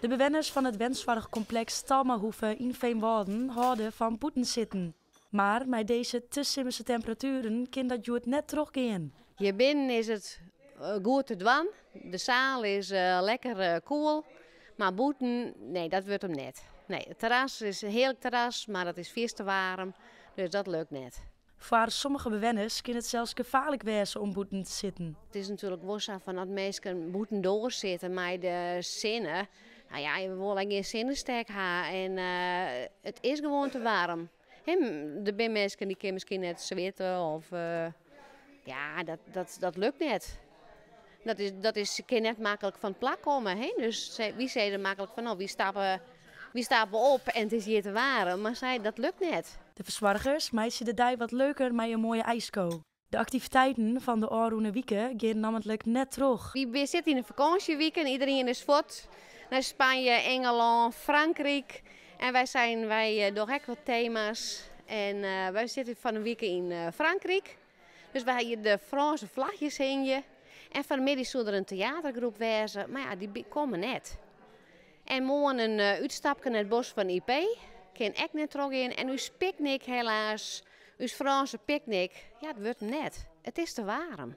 De bewenners fan it wensoarchkompleks Talmahoeve yn Feanwâlden hâlde fan bûten sitten. Mar mei dizze te simmerse temperatueren kin dat hjoed net trochgean. Hjir binnen is it goed te dwaan. De saal is lekker koel. Mar bûten, nee, dat wurdt him net. Nee, it terras is in hearlik terras, mar it is fierste waarm, dus dat lukt net. Foar sommige bewenners kin it sels gefaarlik wêze om bûten te sitten. It is natuerlik wol sa fan as minsken bûtendoar sitte mei de sinne, no ja, je wolle ek gjin sinnestek ha en it is gewoan te waarm. Der binne minsken dy kinne miskien net switte of ja, dat lukt net. Dat is, kin net maklik fan it plak komme. Dus wy sizze maklik fan no, wy stappe op en it is hjir te waarm, mar sy, dat lukt net. De fersoargers meitsje de dei wat leuker mei in moaie ijsko. De aktiviteiten fan de ôfrûne wike gean nammentlik net troch. Wy sitte yn in fakânsjewike en iderien is fuort nei Spanje, Ingelân, Frankryk. En wy seinen, wy dogge ek wat tema's. En wy sitte fan 'e wike yn Frankryk. Dus wy ha hjir de Frânse flagjes hingje. En fan 'e middei soe der in teatergroep wêze, mar ja, dy komme net. En moarn in útstapke nei it bosk fan IP kin ek net trochgean. En ús picknick helaas, ús Frânse picknick, ja, it wurdt net. It is te waarm.